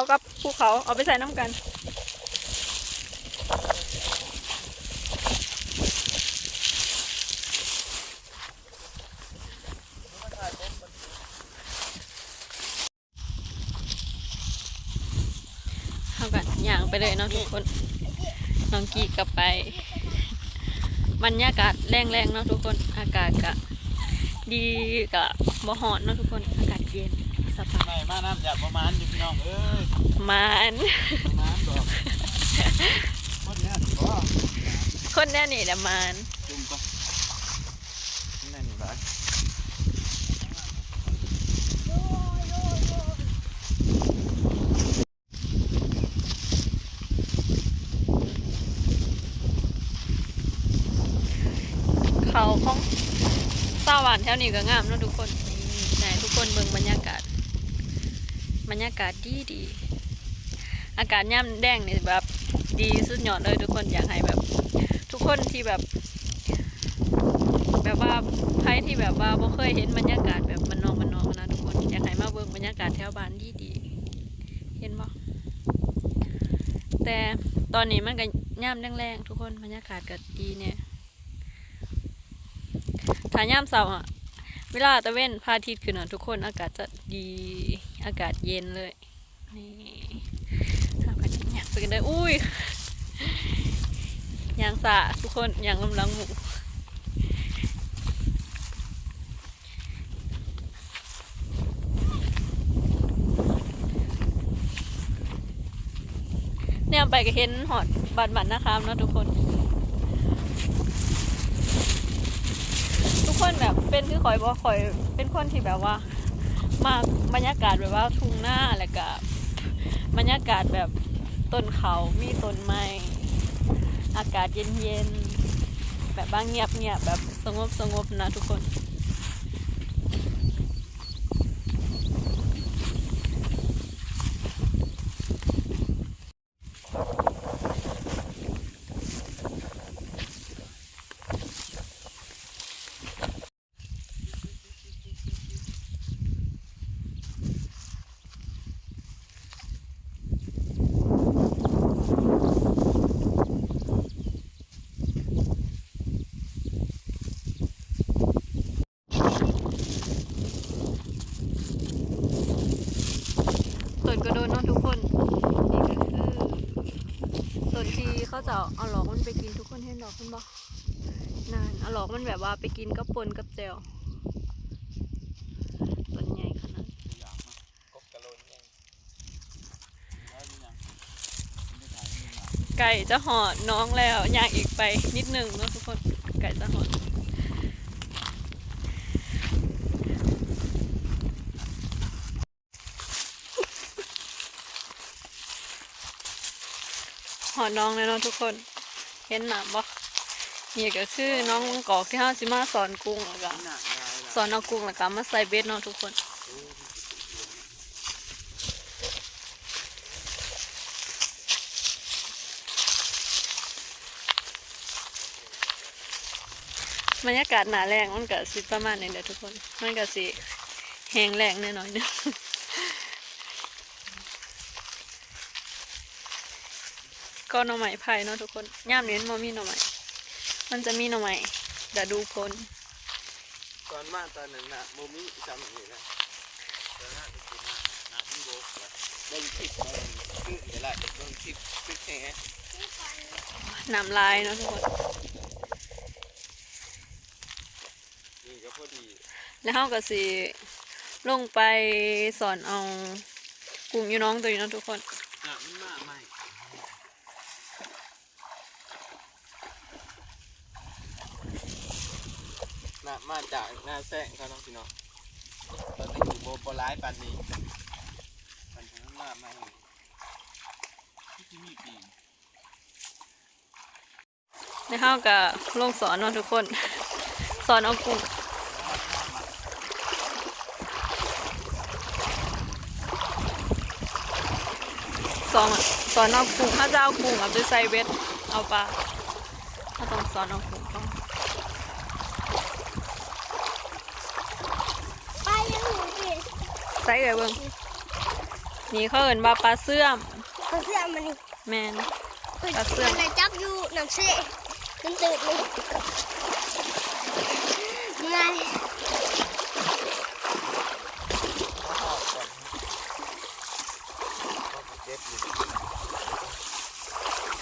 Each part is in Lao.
າກັບພູເຂົາ ເອົາໄປໃສ່ນຳກັນ. ເຮົາກໍຍ່າງໄປເລີຍເນາະທຸກຄົນ. ນ້ອງກີ້ກໍໄປ ບັນຍາກາດແລງໆເນາະທຸກຄົນ. ອາກາດກະດີ ກະບໍ່ຮ້ອນເນາະທຸກຄົນ. ອາກາດເຢັນສະບາຍ. ໄປມານ້ຳຢາກປະມານຢູ່ພີ່ນ້ອງເອີຍ. ມານ ປະມານດອກ. ຄົນແນວນີ້ບໍ່? ຄົນແນວນີ້ແຫຼະມານ. ຈຸ່ມກ່ອນ. ແໜ້ນຫຼາຍ. ເຂົາຂອງຊາວບ້ານແຖວນີ້ກໍງາມເນາະທຸກຄົນ. ນີ້ ໃຫ້ທຸກຄົນເບິ່ງບັນຍາກາດ ບັນຍາກາດດີໆ. ອາກາດຍາມແລງນີ້ແບບດີສຸດຍອດເລີຍທຸກຄົນ. ຢາກໃຫ້ແບບທຸກຄົນທີ່ແບບ ແບບວ່າໃຜທີ່ແບບວ່າບໍ່ເຄີຍເຫັນບັນຍາກາດແບບບ້ານນອກໆນະທຸກຄົນ ຢາກໃຫ້ມາເບິ່ງບັນຍາກາດແຖວບ້ານດີໆ ເຫັນບໍ່? ແຕ່ຕອນນີ້ມັນກໍຍາມແລງໆທຸກຄົນ ບັນຍາກາດກໍດີແດ່. ຖ້າຍາມເຊົ້າອະ ເວລາຕາເວັນພະອາທິດຂຶ້ນອະ ທຸກຄົນ ອາກາດຈະດີ ອາກາດເຢັນເລີຍ. ນີ້ ເຮົາກໍຊິຍ່າງໄປກັນເດີ. ອຸ້ຍ ຍ່າງຊ້າທຸກຄົນ ຍ່າງນຳຫຼັງໝູ່. ແນມໄປກໍເຫັນຮອດບ້ານ ບ້ານນາຄາມເນາະທຸກຄົນ. ທຸກຄົນແບບເປັນຄືຂ້ອຍບໍ່? ຂ້ອຍເປັນຄົນທີ່ແບບວ່າມັກບັນຍາກາດແບບວ່າທົ່ງນາ ແລ້ວກະບັນຍາກາດແບບຕົ້ນເຂົ້າ ມີຕົ້ນໄມ້ ອາກາດເຢັນໆ ແບບວ່າງຽບໆ ແບບສະຫງົບໆນະທຸກຄົນ. ຕົ້ນກະໂດນເນາະທຸກຄົນ. ນີ້ກໍຄືຕົ້ນທີ່ເຂົາເຈົ້າເອົາຫຼອກມັນໄປກິນ. ທຸກຄົນເຫັນດອກມັນບໍ່? ນັ້ນ ເອົາຫຼອກມັນແບບວ່າໄປກິນກັບປົ່ນກັບແຈ່ວ. ຕົ້ນໃຫຍ່ຂະໜາດ. ໃກ້ຈະຮອດໜອງແລ້ວ ຍ່າງອີກໄປນິດໜຶ່ງເນາະທຸກຄົນ ໃກ້ຈະຮອດ. ຮອດໜອງແລ້ວເນາະທຸກຄົນ ເຫັນນ້ຳບໍ່? ນີ້ກໍຄືໜອງບາງກອກທີ່ເຮົາຊິມາຊ້ອນກຸ້ງ ແລ້ວກໍຊ້ອນເອົາກຸ້ງ ແລ້ວກໍເອົາມາໃສ່ເບັດເນາະທຸກຄົນ. ບັນຍາກາດໜ້າແລ້ງມັນກະຊິປະມານນີ້ແຫຼະທຸກຄົນ ມັນກະຊິແຫ້ງແລ້ງແດ່ໜ້ອຍໜຶ່ງ. ກໍໜໍ່ໄມ້ໄຜ່ເນາະທຸກຄົນ ຍາມນີ້ມັນບໍ່ມີໜໍ່ໄມ້ ມັນຈະມີໜໍ່ໄມ້ລະດູຝົນ. ຕອນມາຕອນນັ້ນນະ ບໍ່ມີຊ່ຳນີ້ນະ ຕອນນັ້ນໄປກິນນະ ນ້ຳມັນບົກນະ ເບິ່ງຄລິບ ຄືໄດ້ ເບິ່ງຄລິບ ຄລິບແຮ ນ້ຳຫຼາຍເນາະທຸກຄົນ. ນີ້ກໍພໍດີ ແລ້ວເຮົາກໍຊິລົງໄປຊ້ອນເອົາກຸ້ງຢູ່ໜອງໂຕນີ້ເນາະທຸກຄົນ. ນ້ຳມັນມາໃໝ່ ນ້ຳມາຈາກນາແຊງເຂົາເນາະພີ່ນ້ອງ ຕອນນີ້ກໍບໍ່ ບໍ່ຫຼາຍປານນີ້ ມັນມາໃໝ່. ແລ້ວເຮົາກະລົງສອນເນາະທຸກຄົນ ສອນເອົາກຸ້ງ ສອນ ສອນເອົາກຸ້ງ ເຮົາຈະເອົາກຸ້ງເອົາໄປໃສ່ເບັດເອົາປາ ເຮົາຕ້ອງສອນເອົາກຸ້ງກ່ອນ ປາຍັງຢູ່ຕິ ໃສ່ເອີຍເບິ່ງ ນີ້ເຂົາເອີ້ນວ່າປາເຊື່ອມ ປາເຊື່ອມມັນນີ້ ແມ່ນ ປາເຊື່ອມ ໄດ້ຈັບຢູ່ນ້ຳເຊ ຕື່ນໆ ນີ້ ເມື່ອຍ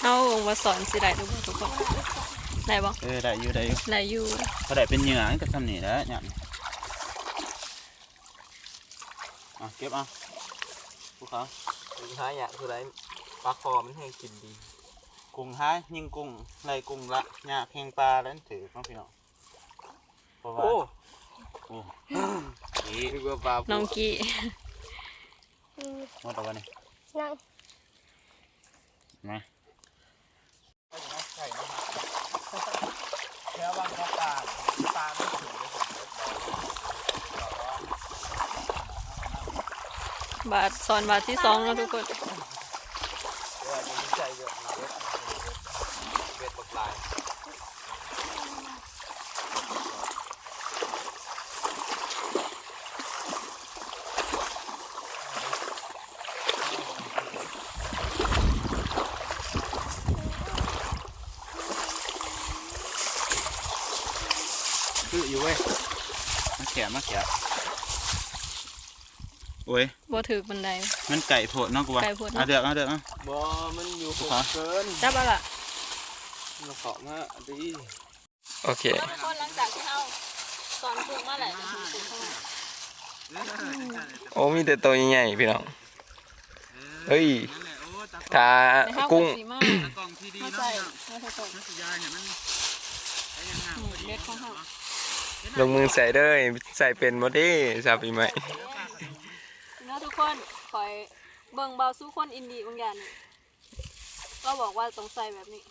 ເຮົາເບິ່ງວ່າສອນຊິໄດ້ຫຼືບໍ່ທຸກຄົນ ໄດ້ບໍ່? ເອີ ໄດ້ຢູ່ ໄດ້ຢູ່ ໄດ້ຢູ່ ພໍໄດ້ເປັນເຫຍື່ອ ມັນກະຊ່ຳນີ້ແຫຼະ ຍາມນີ້ ອ່ະ ເກັບເອົາ ພູເຂົາ ຍິງຫາຍາກຜູ້ໃດ ປາຄໍມັນແຮງກິນດີ ກຸ້ງຫາ ຍິງກຸ້ງ ໄລ່ກຸ້ງລະຍາກແຮງປາແລ້ວ ມັນຖືກເນາະພີ່ນ້ອງ ເພາະວ່າ ໂອ້ ໂອ້ ກີ້ ນຶກວ່າປາ ນ້ອງກີ້ ໝົດແລ້ວບໍ່ນີ້ ຍັງ ມາ ບາດ ສອນບາດທີສອງເນາະທຸກຄົນ ຄືຢູ່ເວີຍ ມາແຂະ ມາແຂະ ໂອ້ຍ ບໍ່ຖືກປານໃດ ມັນໃກ້ໂພດເນາະ ກູວ່າ ໃກ້ໂພດເນາະ ເອົາເລືອກ ເອົາເລືອກ ເອົາ ບໍ່ ມັນຢູ່ຫົກເກີນ ຈັບເອົາລະ ມັນເຄາະມາດີ. ໂອເຄ ທຸກຄົນ ຫຼັງຈາກທີ່ເຮົາສອນກຸ້ງມາແລ້ວ ໂອ້ ມີແຕ່ໂຕໃຫຍ່ໆ ພີ່ນ້ອງ ເອີຍ ຖ້າກຸ້ງ ເຮົາໃສ່ ເຮົາໃສ່ ເຮົາໃສ່ ເຮົາຊິຢາຍໃຫ້ມັນ ນີ້ ເບັດຂອງເຮົາ ລົງມືໃສ່ເດີ ໃສ່ເປັນບໍ່ເດ້ ຊາວປີໃໝ່ ເນາະທຸກຄົນ ຂ້ອຍເບິ່ງເບົາສູ່ຄົນອິນດີບາງຢ່າງນີ້ ລາວບອກວ່າຕ້ອງໃສ່ແບບນີ້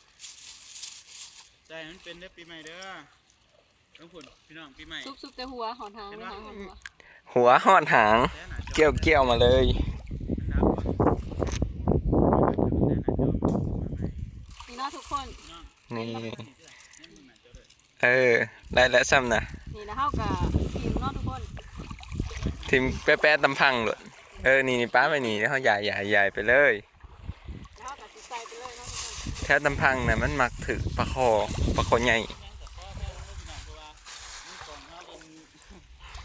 ໃສ່ໃຫ້ມັນເປັນເດີ ປີໃໝ່ເດີ ເບິ່ງພຸ້ນ ພີ່ນ້ອງ ປີໃໝ່ ສຸກໆ ແຕ່ຫົວ ຮອດຫາງ ເຫັນບໍ່? ຫາງ ຫົວຮອດຫາງ ກ່ຽວໆ ມາເລີຍ ມັນດັບບໍ່? ນີ້ເນາະທຸກຄົນ ນີ້ ເອີ ໄດ້ແລ້ວຊ່ຳນະ ນີ້ນະ ເຮົາກະຖິ້ມເນາະທຸກຄົນ ຖິ້ມແປະໆ ຕຳພັງໂລດ ເອີ ນີ້ໆ ປະໄວ້ນີ້ ເຮົາຢາຍໆ ຢາຍໄປເລີຍ ເຮົາກະຊິໃສ່ໄປເລີຍເນາະທຸກຄົນ ແຖວຕຳພັງນະ ມັນມັກຖືກປາຄໍ່ ປາຄໍ່ໃຫຍ່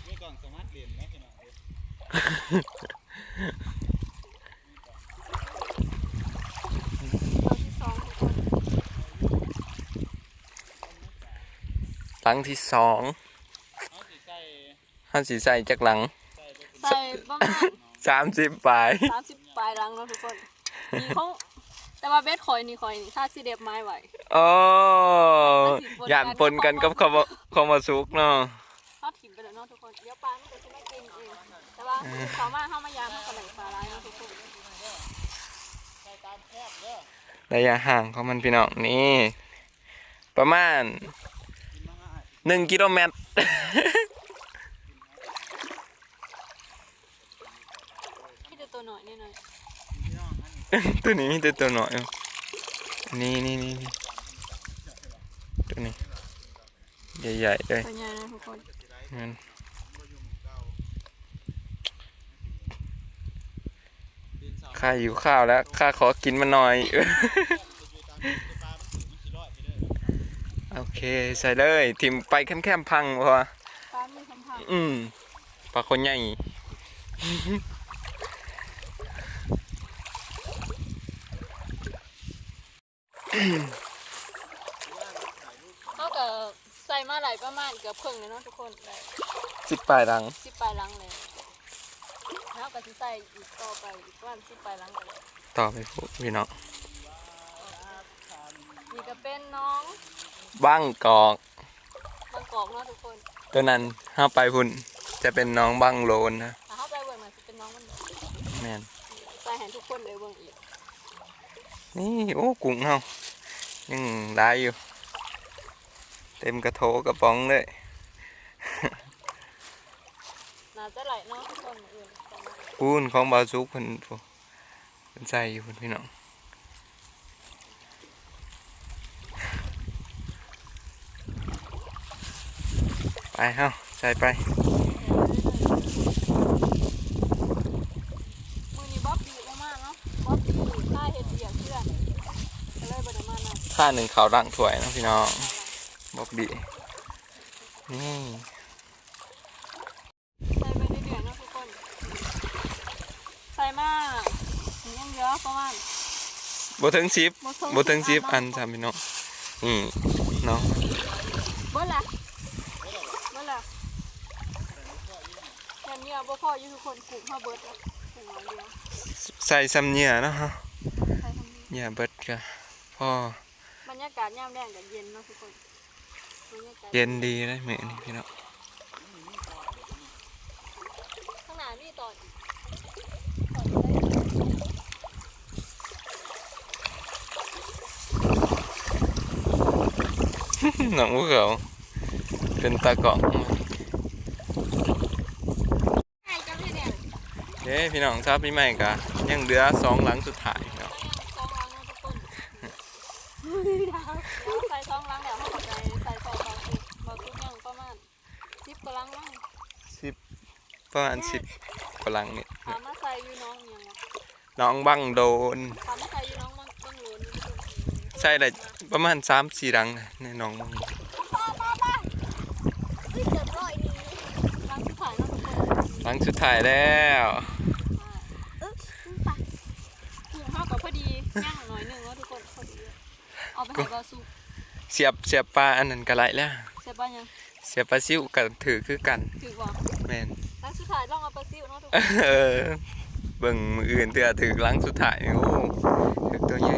ມີກ້ອງສາມາດເຫຼັ້ນໄດ້ພີ່ນ້ອງເອີຍ ຫຼັງທີສອງ ເຮົາຊິໃສ່ຈັກຫຼັງ ໃສ່ປະມານ ສາມສິບປາຍ ສາມສິບປາຍຫຼັງເນາະທຸກຄົນ ນີ້ຂອງ ແຕ່ວ່າເບັດຂ້ອຍນີ້ ຂ້ອຍນີ້ ຖ້າຊິເດັບໄມ້ໄວ້ ໂອ້ ຢ້ານປົນກັນກັບຄຳວ່າ ຄຳວ່າສຸກເນາະ ເຮົາຖິ້ມໄປແລ້ວເນາະທຸກຄົນ ດຽວປາມັນກະຊິມາກິນເອງ ແຕ່ວ່າເຂົາມາ ເຮົາມາຢາມ ເຮົາກະໄດ້ປາຫຼາຍເນາະທຸກຄົນ ໄລຍະຫ່າງຂອງມັນພີ່ນ້ອງ ນີ້ ປະມານໜຶ່ງກິໂລແມັດ ມີແຕ່ໂຕນ້ອຍນ້ອຍ ໂຕນີ້ມີແຕ່ໂຕນ້ອຍ ນີ້ໆໆ ໂຕນີ້ ໃຫຍ່ໆ ເລີຍ ໂຕໃຫຍ່ນະທຸກຄົນ ແມ່ນ ຂ້າຫິວຂ້າວແລ້ວ ຂ້າຂໍກິນມັນໜ່ອຍ ໂອເຄ ໃສ່ເລີຍ ຖິ້ມໄປແຄມໆ ພັງ ເພາະວ່າ ປາມີຄຳພັງ ອືມ ປາຄົນໃຫຍ່ ເຮົາກະໃສ່ມາໄດ້ປະມານເກືອບເຄິ່ງແລ້ວເນາະທຸກຄົນ ໄດ້ສິບປາຍຫຼັງ ສິບປາຍຫຼັງແລ້ວ ເຮົາກະຊິໃສ່ອີກຕໍ່ໄປອີກປະມານສິບປາຍຫຼັງກະໄດ້ ຕໍ່ໄປພຸ້ນພີ່ນ້ອງ ນີ້ກະເປັນໜອງບາງກອກ ບາງກອກເນາະທຸກຄົນ ໂຕນັ້ນເຮົາໄປພຸ້ນ ຈະເປັນໜອງບາງໂລນນະ ຖ້າເຮົາໄປເບິ່ງນະ ຊິເປັນໜອງມັນ ແມ່ນ ໃສ່ໃຫ້ທຸກຄົນໄດ້ເບິ່ງອີກ ນີ້ ໂອ້ ກຸ້ງເຮົາຍັງຫຼາຍຢູ່ ເຕັມກະໂຖກະປ໋ອງເລີຍ. ໜ້າຈະໄຫຼເນາະທຸກຄົນ ມື້ອື່ນ ປູນຂອງບ່າວສຸກເພິ່ນ ເພິ່ນໃສ່ຢູ່ພຸ້ນພີ່ນ້ອງ. ໄປເຮົາໃສ່ໄປ. ມື້ນີ້ບັອບບີບໍ່ມາເນາະ ບັອບບີພາເຮັດວຽກເພື່ອນ ກໍເລີຍບໍ່ໄດ້ມານຳ. ພາໜຶ້ງເຂົ້າລ້າງຖ້ວຍເນາະພີ່ນ້ອງ ບັອບບີ ນີ້. ໃສ່ໄປເລື້ອຍໆເນາະທຸກຄົນ ໃສ່ມາ ຍັງເຫຼືອປະມານ ບໍ່ເຖິງສິບ ບໍ່ເຖິງສິບອັນຊ້ຳພີ່ນ້ອງ. ນີ້ນ້ອງ ເບິດລະ ເບິດລະ ຍັງເຫຼືອບໍ່ພໍຢູ່ທຸກຄົນ ກຸ້ງເຮົາເບິດລະ ກຸ້ງເຮົາເຫຼືອ ໃສ່ຊ້ຳເຫຍື່ອເນາະ ໃສ່ຊ້ຳເຫຍື່ອ ເຫຍື່ອເບິດກະພໍ. ບັນຍາກາດຍາມແລງກະເຢັນເນາະທຸກຄົນ. ເຢັນດີເດ້ມື້ນີ້ພີ່ນ້ອງ. ຂ້າງໜ້າມີຕອນ ນ້ອງພູເຂົາເປັນຕາກ້ອງ. ເດ້ພີ່ນ້ອງ ຊາວປີໃໝ່ກະຍັງເຫຼືອສອງຫຼັງສຸດທ້າຍເນາະ ສອງຫຼັງເນາະທຸກຄົນ. ດຽວໃສ່ສອງຫຼັງແລ້ວ ເຮົາກໍໄປໃສ່ຂອງເບົາສຸກ ເບົາສຸກຍັງປະມານສິບກວ່າຫຼັງມັ້ງ ສິບ ປະມານສິບກວ່າຫຼັງນີ້ ເອົາມາໃສ່ຢູ່ໜອງຫຍັງວະ ໜອງບັງໂດນ ເອົາມາໃສ່ຢູ່ໜອງບັງ ບັງໂດນ ໃສ່ໄດ້ປະມານສາມສີ່ຫຼັງໃນໜອງບັງໂດນ. ຫຼັງສຸດທ້າຍເນາະທຸກຄົນ ຫຼັງສຸດທ້າຍແລ້ວ. ກຸ້ງເຮົາກໍພໍດີ ຍັງໜ້ອຍໜຶ່ງເນາະທຸກຄົນ ພໍດີ ເອົາໄປໃຫ້ເບົາສຸກ ສຽບ ສຽບປາອັນນັ້ນກໍໄດ້ແລ້ວ. ສຽບປາຫຍັງ? ສຽບປາຊິວກໍຖືກຄືກັນ. ຖືກບໍ່? ແມ່ນ. ຫຼັງສຸດທ້າຍລອງເອົາປາຊິວເນາະທຸກຄົນ. ເອີ ເບິ່ງມື້ອື່ນເທື່ອຖືກຫຼັງສຸດທ້າຍ. ໂອ້ ຖືກຕົວໃຫຍ່.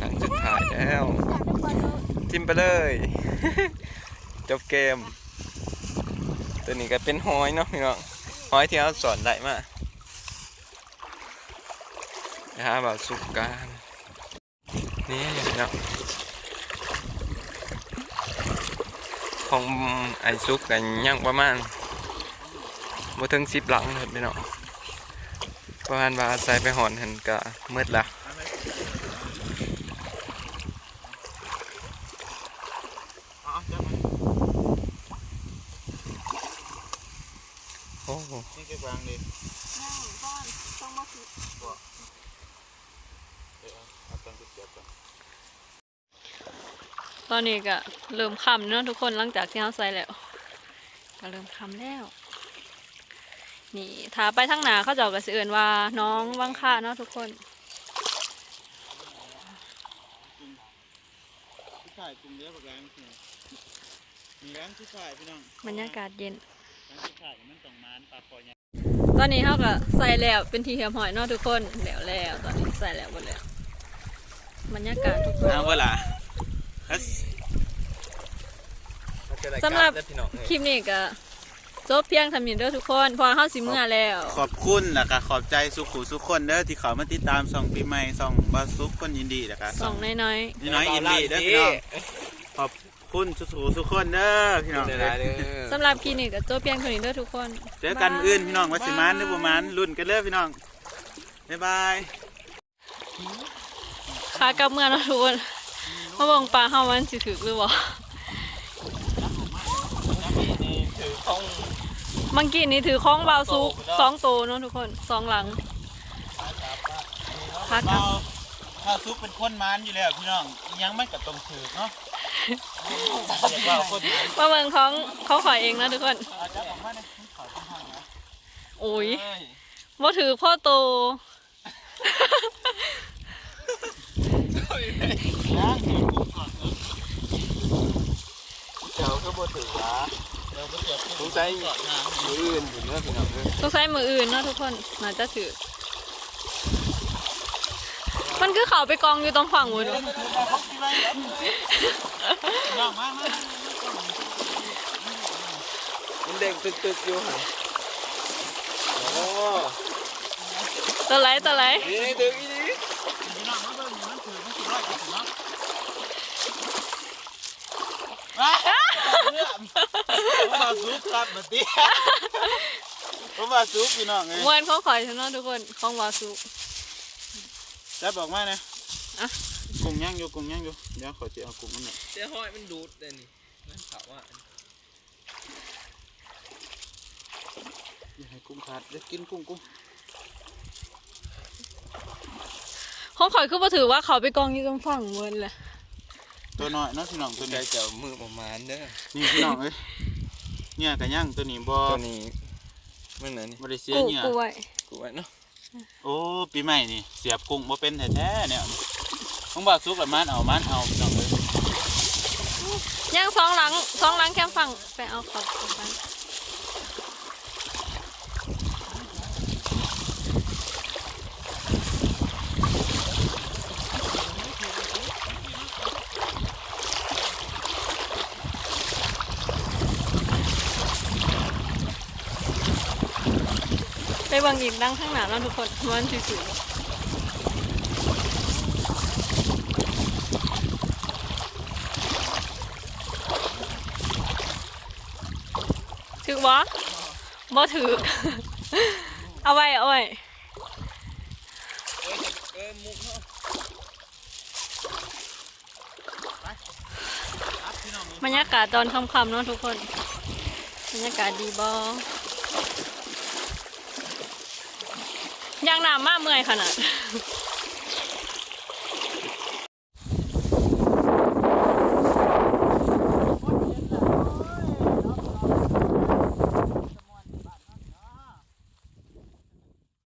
ຫຼັງສຸດທ້າຍແລ້ວ ຖິ້ມໄປເລີຍ ຈົບເກມ. ຕົວນີ້ກໍເປັນຫອຍເນາະພີ່ນ້ອງ ຫອຍທີ່ເຮົາສອນໄດ້ມາ ໄປຫາບ່າວສຸກກັນ. ນີ້ເນາະ ຂອງອ້າຍສຸກກໍຍັງປະມານບໍ່ເຖິງສິບຫຼັງເລີຍພີ່ນ້ອງ ປະມານວ່າໃສ່ໄປຮອດຫັ້ນກໍໝົດລະ. ໂອ້ ຍັງຈັກຫຼັງເດ? ຍັງປະມານສອງບໍ່ສິບ ບໍ່ ເອີ ເອົາ ເອົາຕອນເກັບກ່ອນ. ຕອນນີ້ກະເລີ່ມຄ່ຳເນາະທຸກຄົນ ຫຼັງຈາກທີ່ເຮົາໃສ່ແລ້ວ ກະເລີ່ມຄ່ຳແລ້ວ. ນີ້ ຖ້າໄປທາງໜ້າ ເຂົາເຈົ້າກະຊິເອີ້ນວ່າໜອງວັງຄາເນາະທຸກຄົນ. ສຸດທ້າຍ ກຸ້ງເຫຼືອບັກຫຼາຍ ນີ້ຫຼັງສຸດທ້າຍພີ່ນ້ອງ ບັນຍາກາດເຢັນ ຫຼັງສຸດທ້າຍມັນຕ້ອງໝານປາຄໍໃຫຍ່. ຕອນນີ້ເຮົາກໍໃສ່ແລ້ວເປັນທີ່ຮຽບຮ້ອຍເນາະທຸກຄົນ ແລ້ວແລ້ວ ຕອນນີ້ໃສ່ແລ້ວເບິດແລ້ວ ບັນຍາກາດທຸກຄົນ ເອົາບໍ່ລະ? ສຳລັບຄລິບນີ້ກໍຈົບພຽງສ່ຳນີ້ເດີທຸກຄົນ ເພາະວ່າເຮົາຊິເມືອແລ້ວ. ຂອບ ຂອບຄຸນ ແລ້ວກໍຂອບໃຈສູ່ຜູ້ສູ່ຄົນເດີ ທີ່ເຂົ້າມາຕິດຕາມຊ່ອງປີໃໝ່ ຊ່ອງບ່າວສຸກຄົນອິນດີ ແລ້ວກໍຊ່ອງນ້ອຍໆ ນ້ອຍໆອິນດີເດີພີ່ນ້ອງ ຂອບ ຂອບຄຸນສູ່ຜູ້ສູ່ຄົນເດີພີ່ນ້ອງເອີຍ. ສຳລັບຄລິບນີ້ກໍຈົບພຽງເທົ່ານີ້ເດີທຸກຄົນ ເຈີກັນມື້ອື່ນພີ່ນ້ອງ ວ່າຊິໝານຫຼືບໍ່ໝານ ລຸ້ນກັນເດີພີ່ນ້ອງ ບາຍບາຍ. ຂາກັບເມືອເນາະທຸກຄົນ ມາເບິ່ງປາເຮົາວ່າມັນຊິຖືກຫຼືບໍ່. ມັງກີ້ນີ້ຖືກຂອງບ່າວສຸກສອງໂຕເນາະທຸກຄົນ ສອງຫຼັງ. ຂາກັບ ບ່າວສຸກເປັນຄົນໝານຢູ່ແລ້ວພີ່ນ້ອງ ອີ່ຫຍັງມັນກໍຕ້ອງຖືກເນາະ. ມາເບິ່ງຂອງ ຂອງຂ້ອຍເອງເນາະທຸກຄົນ. ໂອ້ຍ ບໍ່ຖືກພໍໂຕ. ເຈົ້າຄືບໍ່ຖືກຫວາ? ສົງໄສມື້ອື່ນພຸ້ນເດີພີ່ນ້ອງເອີຍ ສົງໄສມື້ອື່ນເນາະທຸກຄົນ ໜ້າຈະຖືກ. ມັນຄືເຂົ້າໄປກອງຢູ່ຕອງຝັ່ງພຸ້ນ. ມັນເດ້ງຕຶກໆຢູ່ຫັ້ນ. ໂອ້ ຕົວໃດ ຕົວໃດ? ນີ້ ຖືກອີ່ຫຼີ. ພີ່ນ້ອງມາເບິ່ງ ມັນຖືກ ມັນຊິຮ້ອຍກວ່າເນາະ. ວ້າ ເລື່ອມ ຜົມວ່າສຸກຄັກບັດນີ້ ຜົມວ່າສຸກ ພີ່ນ້ອງເອີຍ. ມ່ວນຂອງຂ້ອຍຊັ້ນເນາະທຸກຄົນ ຂອງບ່າວສຸກ. ຈັບອອກມາແດ່. ອ່ະ ກຸ້ງຍັງຢູ່ ກຸ້ງຍັງຢູ່. ດຽວຂ້ອຍຊິເອົາກຸ້ງມັນແຫຼະ ແຕ່ຫ້ອຍມັນດູດເດ້ນີ້ ມັນເຂົ້າວ່າ ຢ່າໃຫ້ກຸ້ງຂາດ ຢ່າກິນກຸ້ງ ກຸ້ງ. ຂອງຂ້ອຍຄືບໍ່ຖືກວ່າ ເຂົ້າໄປກອງຢູ່ຕາງຝັ່ງເໝິດແຫຼະ. ຕົວນ້ອຍເນາະພີ່ນ້ອງ ຕົວນີ້ ໃຈເຈົ້າມືບໍ່ໝານເດີ. ນີ້ພີ່ນ້ອງເອີຍ ເຫຍື່ອກະຍັງ ຕົວນີ້ບໍ່ ຕົວນີ້ມັນອັນນີ້ ບໍ່ໄດ້ເສຍເຫຍື່ອ ກູ້ໄວ້ ກູ້ໄວ້ເນາະ. ໂອ້ ປີໃໝ່ນີ້ສຽບກຸ້ງບໍ່ເປັນແທ້ໆ ແນວນີ້. ຂອງບ່າວສຸກລະມານເອົາ ມານເອົາ ພີ່ນ້ອງເອີຍ. ຍັງສອງຫຼັງ ສອງຫຼັງແຄມຝັ່ງ ໄປເອົາເຂົ້າໄປ. ໄປເບິ່ງອີກຫຼັງທາງໜ້າເນາະທຸກຄົນ ວ່າມັນຊິຖືກບໍ່. ຖືກບໍ່? ບໍ່ຖືກ. ເອົາໄວ້ ເອົາໄວ້. ເອີ ເອີ ມຸກເນາະ. ບັນຍາກາດຕອນຄ່ຳໆເນາະທຸກຄົນ ບັນຍາກາດດີບໍ່? ຢາກນ້ຳມາເມື່ອຍຂະໜາດ.